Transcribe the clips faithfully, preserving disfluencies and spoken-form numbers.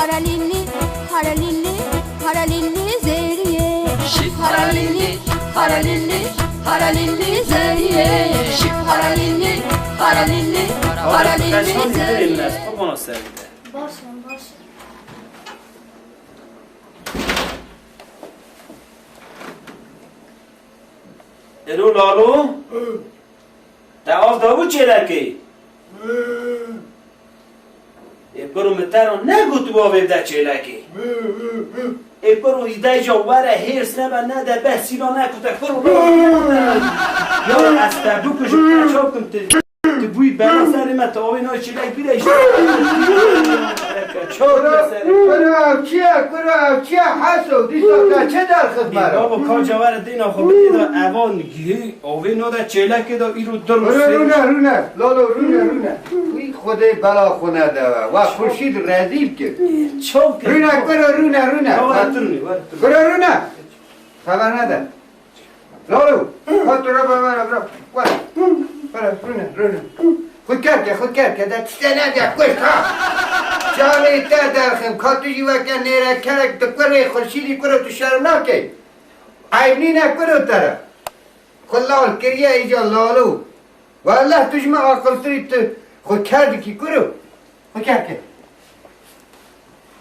Haralili, haralili, haralili zeriye. Şif haralili, haralili, haralili zeriye. Şif haralili, haralili, haralili zeriye. Baş in, baş in. Elo Lalo, te av dabû çêlekê? Ê kuro, min te re negotibû avê bide çêlekê? Ê kuro, îdeyca were hêrs nebe, nede ber sîla nekute kuro. Ya ez te bikujim, te çav kim, tu, tu bûyî bela serê me, tu avê nayê çêlek bîre îşte. Çav Kuro, serê. Kuro ev çi ye? Kuro ev çi ye? Heso, dîsa te çi derxist me re? Baba, ka cewere dîna xwe bidê de evan gihî, avê nade çêlekê de îro dur Rûne, rûne, rûne. Lalo, rûne, rûne. Wî Xwedê bela xwe nede we. We Xurşîd rezîl kir. Çaw kir. Rûne, kuro, rûne, rûne. Çaw kir, were. Kuro, rûne. Xeber nede. Lalo, ka tu re, were, were, were. Were, rûne, rûne. Xwe ker ke, xwe ker ke, de tiştê nede, kuşt ha. Çavê te derxim, ka tu jî weke nêrekerek di kurê Xurşîdî kuro tu şerm nakey. Eyb nîne kuro te re. Xwe lal kiriye îca Lalo. Welleh tu ji min aqiltirî tu xwe ker dikî kuro. Xwe ker ke.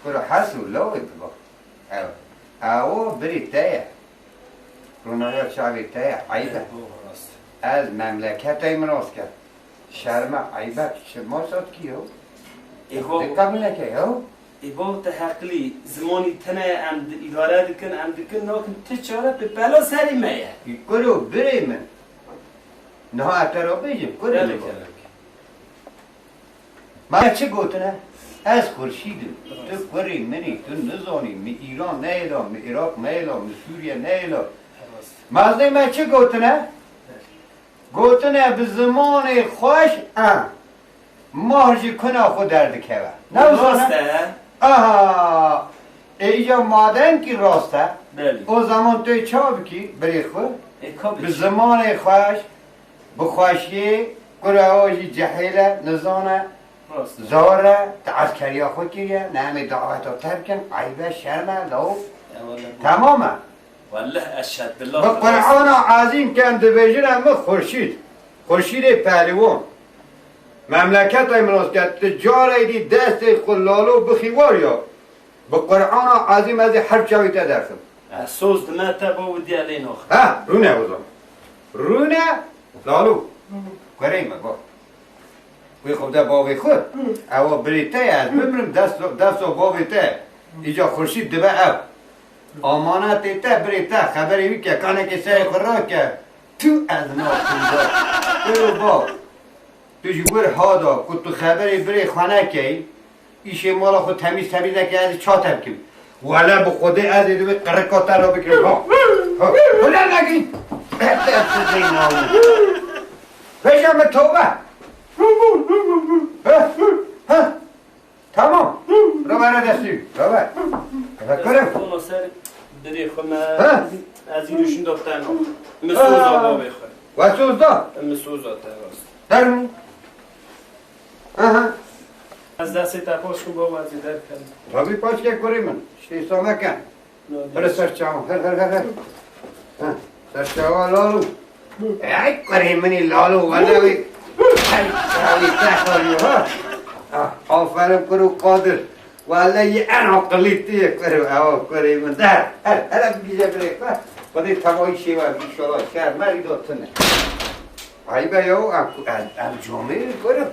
Kuro Heso lawê diba. Ew. Ew birê te ye. Ronaya çavê te ye. Eyb e. Rast. Ez memleketê min rast kem. Şerm e, eyb e, tu çi maşa dikî yo? Ê ho. Dika min neke yo? Ê bav, te heqlî, zimanî tine ye, em di-, îdare dikin, em dikin, nakin, ti çare bi bela serî me ye. Ê kuro birê min. Niha ez te re bêjim, kurê min. Gelek, gelek. Ma çi gotine? Ez Xurşîd im. Tu kurê min î, tu nizanî, min Îran neyêla, min Iraq neyêla, min Sûriye neyêla. Rast. Mezdê me çi gotine? Gotine bi zimanê xweş, e, mah ji kuna xwe derdikeve. Ne Rast wisa ne? e. Aha! Ê, îja madem kî rast e, Belê. o zaman tu yê çawa bikî birê xwe? Ê, ka Bi bikî? zimanê xweş, bi xweşiyê, kura o jî cehêl e, nizan e, Rast e. zor e, tu eskeriya xwe kiriye, ne em ê daweta te bikin, eyb e, şerm e, law. Eyvallah. Temam e. Welleh eşhed billah. Bi Qur'ana Ezîm ke em dibêjin em bi Xurşîd. Xurşîdê Pehliwan. Memleketê min rast ke tu carê dî destê xwe Lalo bixî war ya. Bi Qur'ana Ezîm ez ê her çavî te derxim. Ez soz dime te bo û diye lê nox. Ha, rûne o zaman. Rûne, Lalo. Kurê me, bo. Wê xwe bide bavê xwe. Ewa birê te ye, ez bimrim, dest, dest o bavê te. Îca Xurşîd dibe ev. Amanetê te, birê te, xeberê wî ke, kanekê serê xwe rake. Tu ez nakim bo. Wê bav. Tu ji wir hada ku tu xeberê birê xwe nekey, îşê mala xwe temîz temîz neke, ez ê ça te bikim. Wele bi Xwedê ez ê divê qirika te re bikim. Ha. Ha. Wele nekî. Pêşe min tobe. Ha. Ha. Tamam. Rebe re destî. Rebe. Rebe kırım. Ona ser birê xwe me. Ha. Ez îro şûnda te na. Min soza bavê xwe. We soz da? Min soza te rast. Dermû. Aha. Ez destê te paş ku baba ez ê derkem. Tabii paş ke kurê min. Ştê same ken. Bire ser çawa. Her, her, her, her. Ha, ser çawa Lalo. Ey kurê min î Lalo, wele wî. Ey, çavî te xwariyo, ha. Ah, aferin kuro Qadir. Wele yî en aqilî tu yê kuro, ewa kurê min. De, her, her, her, em bîje birê xwe. Xwedê tevayî şêwe, înşallah, şer me îdo tune. Eybe yo, em, em, em camêrî kuro.